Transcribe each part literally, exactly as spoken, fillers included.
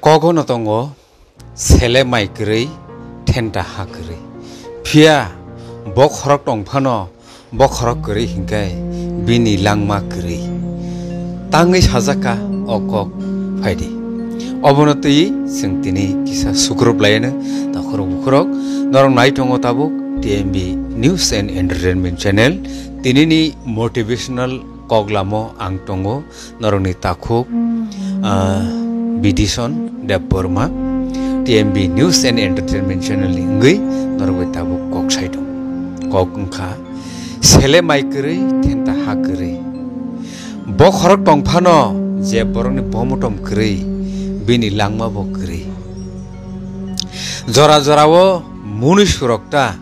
Kogono tongo, sele mai kwrwi, thenta ha kwrwi. Phiya bo khorok tong phano, bo khorok kwrwi hinkhe bini langma kwrwi. Tangwi sajak kha o kok phaidi. Obono twi chwng tini kisa sukrub laiano takhorok bukhorok norok nai tongo tabuk T M B News and Entertainment Channel. Tinini motivational koklamo ang tongo. Norokni takhuk, ah, Bidison Debbarma, T M B News and Entertainment Channel ni wngwi norok bai tabuk kok sai tongo. Kok wngkha, sele mai kwrwi, thenta ha kwrwi. Bo khorok tong phano je borokni bomotom kwrwi, bini langma bo kwrwi. Jora jorao mwnwi surok ta,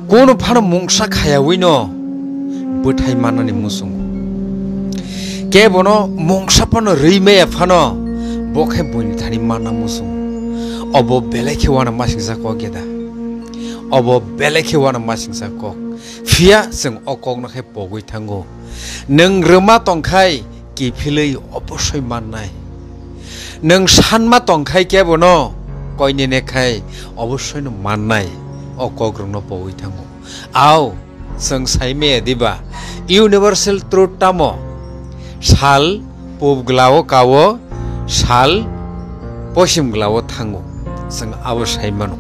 Kunu phano mungsa khayawino bwthai mannani muchungo. Kebono mungsa phano rwi maya phano bo khe buini thani manna muchungo. Obo belai khe uanamasingcha kok geda. Obo belai khe uanamasingcha kok. Phiya chwng o kokno khe pogwi thango. Nwng rwma tongkhai kiphilwi obosoi mannai. Nwng sanma tongkhai kebono koinene khai obosoino mannai. O kokrokno pogwi thango. Ao, chwng saimaya diba, universal truth tamo? Sal pub glao kao, sal posim glao thango. Chwng abo saimano.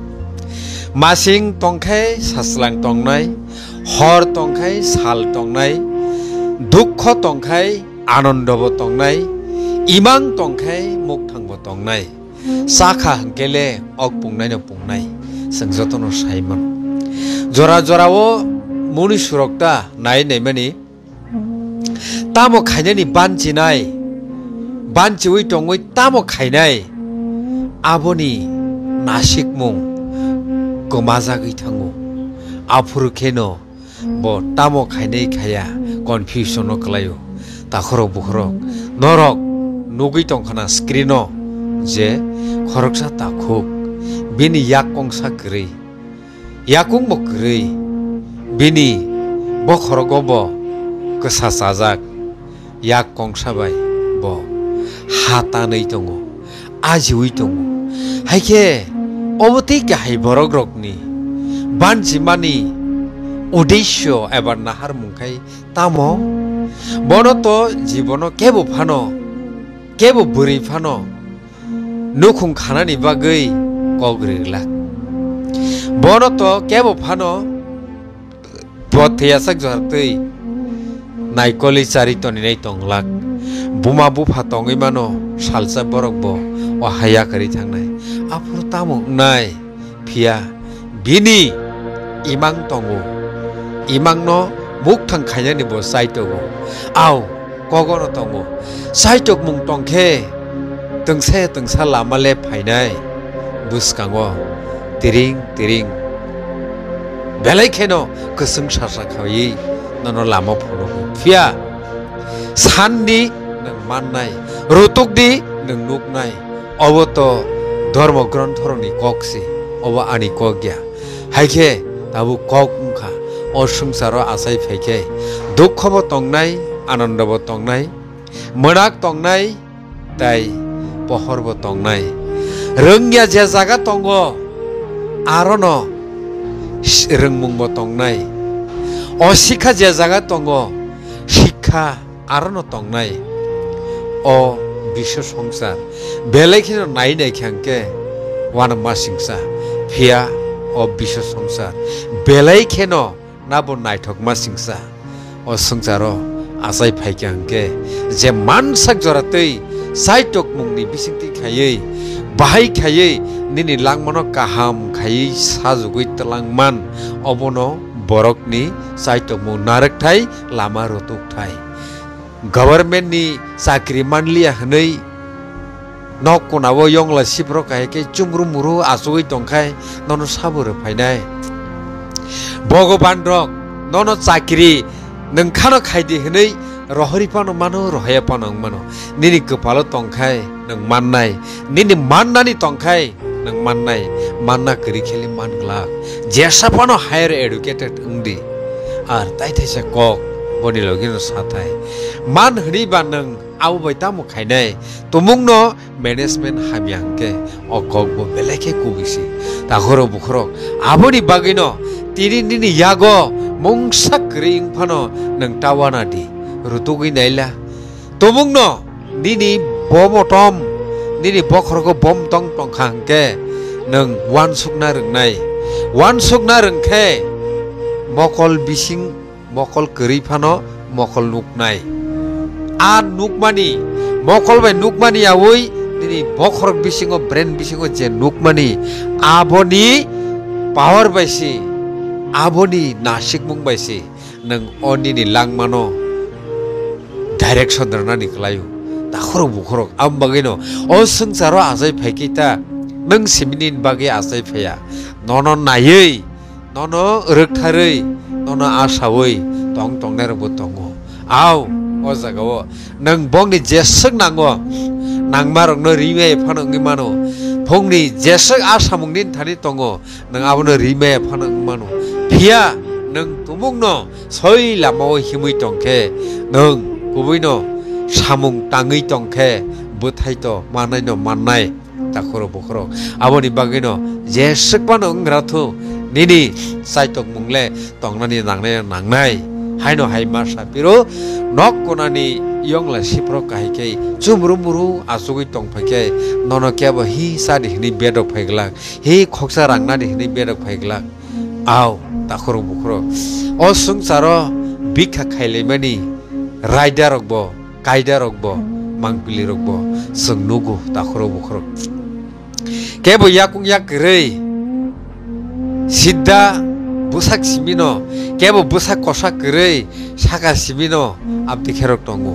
Masing tongkhai sachwlang tongnai, hor tongkhai sal tongnai, dukho tongkhai anondobo tongnai, imang tongkhai mukthangbo tongnai. Chakha hwnkele ok pungnaino pungnai, chwng jotono saimano. Jora jorao mwnwi surok ta nai naimani, tamo khainani banchinai, banchiwi tongwi tamo khainai, aboni nasikmung kwmajagwi thango. Aphuru kheno bo tamo khainai khaya confusion o kwlaio. Takhorok bukhorok norok nugwi tongkhana screen o je khoroksa takhuk bini yak kongsa kwrwi, yakung bo kwrwi, bini bokhorogo bo kwsa chajak. Yak kongsa bai bo ha tanwi tongo, ajiwi tongo. Hai khe obo tei kahai borokrokni banchimani uddesyo eba naharmung khai tamo? Bono to jibono kebo phano, kebo bwrwi phano nukhung khanani bagwi kok ri glak. Bono to kebo phano bo thwiyasak jora twi naikoli chari toninai tonglak. Buma bupha tongwi mano, salsa borok bo o haya kwrwi thangnai. Aphuru tamo wngnai? Phiya bini imang tongo, imangno mukthang khainani bo chaitogo. Au, kogono tongo. Chaitokmung tongkhe twngsa twngsa lama le phainai bwskango tiring tiring. Belai kheno kwchwng sasa khaiwi nono lama phunugo. Phiya sandi nwng mannai, rutukdi nwng nuknai. Obo to dhormo gronthorokni kok se, obo ani kok ya. Hai khe tabuk kok wngkha, o swngcharo achai phai khe dukhobo tongnai, anondobo tongnai, mwnak tongnai, tai pohorbo tongnai. Rwngya je jaga tongo, arono s-, rwngmungbo tongnai. O sikha je jaga tongo, sikha arono tongnai. O biswa songsar belai kheno nai nai khe hwnkhe uanama singsa, phiya o biswa songsar belai kheno nabo naithokma singsa. O swngcharo achai phaikha hwnkhe je mansak jora twi chaitokmungni bisingtwi khaiwi, bahai khaiwi nini langmano kaham khaiwi sajugwi twlangman, obono borokni chaitokmung narwkthai, lama rwtukthai. Government ni chakri manliya hwnwi nok kunao yongla siphro kahai khe chumru muru achugwi tongkhai nono sabo rwphainai. Bhogoban rok nono chakri nwngkhano khaidi hwnwi rohori phano mano, rohaya phano wng mano. Nini kwpalo tongkhai nwng mannai, nini mannani tongkhai nwng mannai, manna kwrwi kheli man glak. Jesa phano higher educated wngdi. Ar tai thaisa kok boni logino sathai. Man hwnwi ba nwng abo bai tamo khainai? Tumungno management hamya hwnkhe o kok bo belai khe kubui se. Takhorok bukhorok, aboni bagwino tini nini yago mungsa kwrwi wng phano nwng ta uana di, rutugwi naila. Tumungno nini bo motom, nini bokhorogo bom tong tongkha hwnkhe nwng uansukna rwngnai. Uansukna rwngkhe mokol bising mokol kwrwi phano mokol nuknai. A nukmani, mokol bai nukmani yaui nini bokhorok bisingo, brain bisingo je nukmani, aboni power bai se, aboni nasikmung bai se nwng o nini langmano direction rwnani kwlaio. Takhorok bukhorok, aboni bagwino o swngcharo achai phaikhe ta nwng simi nini bagwi achai phaiya. Nono naiwi, nono rwktharwi, nono asaui tong tongnairokbo tongo. Au, o jagao nwng bongni jeswk nango, nangmarokno rimaya phano wngwi mano. Phungni jeswk a samung nini thani tongo, nwng abono rimaya phano wngwi mano. Phiya nwng tumungno soi lamao himwi tongkhe, nwng kubuino samung tangwi tongkhe, bwthaito mannaino mannai. Takhorok bukhorok, aboni bagwino jeswk phano wng rathu, nini chaitokmung le tongnani nangnai nangnai. Haino hai ma sa phiro, nok konani yongla siphro kahai khe chumru muru achugwi tong phai khe, nono kebo hi chadi hwnwi bedok phai glak, hi khoksa rangnani hwnwi bedok phai glak. Au, takhorok bukhorok, o swngcharo bikha khailaimani raidarokbo, kaidarokbo, mangpilirokbo chwng nugo, takhorok bukhorok. Kebo yakung yak kwrwi sidda bwsak simino, kebo bwsak kosa kwrwi saka simino abdi kherok tongo.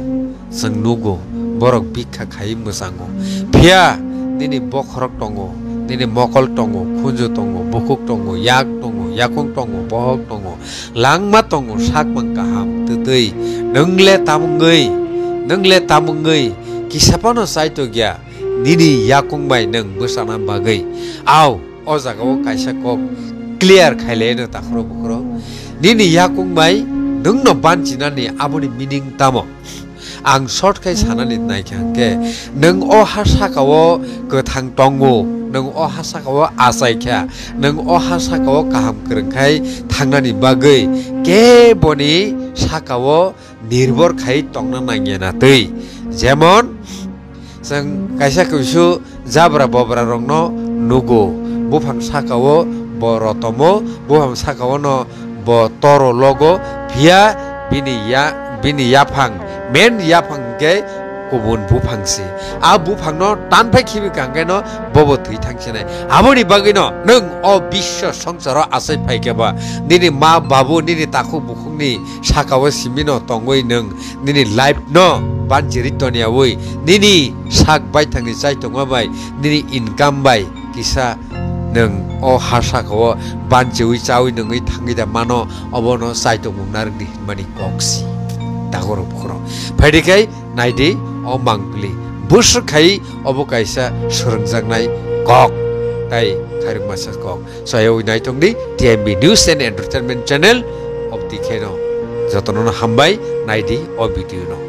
Chwng nugo, borok bikha khai mwchango. Phiya nini bokhorok tongo, nini mokol tongo, khunju tongo, bukhuk tongo, yak tongo, yakung tongo, bohok tongo, langma tongo, sakmang kaham twtwi. Nwng le tamungwi, nwng le tamungwi kisa phano chaitokya nini yakung bai nwng bwchana bagwi. Au, o jagao kaisa kok clear khailai no takhorok bukhorok. Nini yakung bai nwngno banchinani aboni meaning tamo? Ang short khai sanani naikha hwnkhe, nwng o ha sakao kwthang tongo, nwng o ha sakao achaikha, nwng o ha sakao kaham kwrwngkhai thangnani bagwi keboni sakao nirbhor khai tongna nangya na twi. Jemon, chwng kaisa kuisu jabra bobra rokno nugo, buphang sakao bo rotomo, buphang sakao no bo toro logo, phiya bini ya, bini yaphang, main yaphang hwnkhe kubun buphang se. A buphang no tanphai khibi kangkhe no bobo thwi thangsinai. Aboni bagwi no nwng o biswa songsaro achai phaikhe ba, nini ma babu, nini takhuk bukhukni sakao simino tongwi nwng nini life no banchiri toniyaui, nini sak baithangni chaitongma bai, nini income bai kisa nwng o ha sakao banchiui chaui nungwi thangwi da mano, obono chaitokmung narwkdi hinmani kok si. Takhorok bukhorok. Phaidi khai naidi o mangpili. Bwswk khai obo kaisa swrwngjaknai kok tai khairokmasa kok. Soyaui naitongdi T M B News and Entertainment Channel. Obti kheno jotono hambai naidi o video no.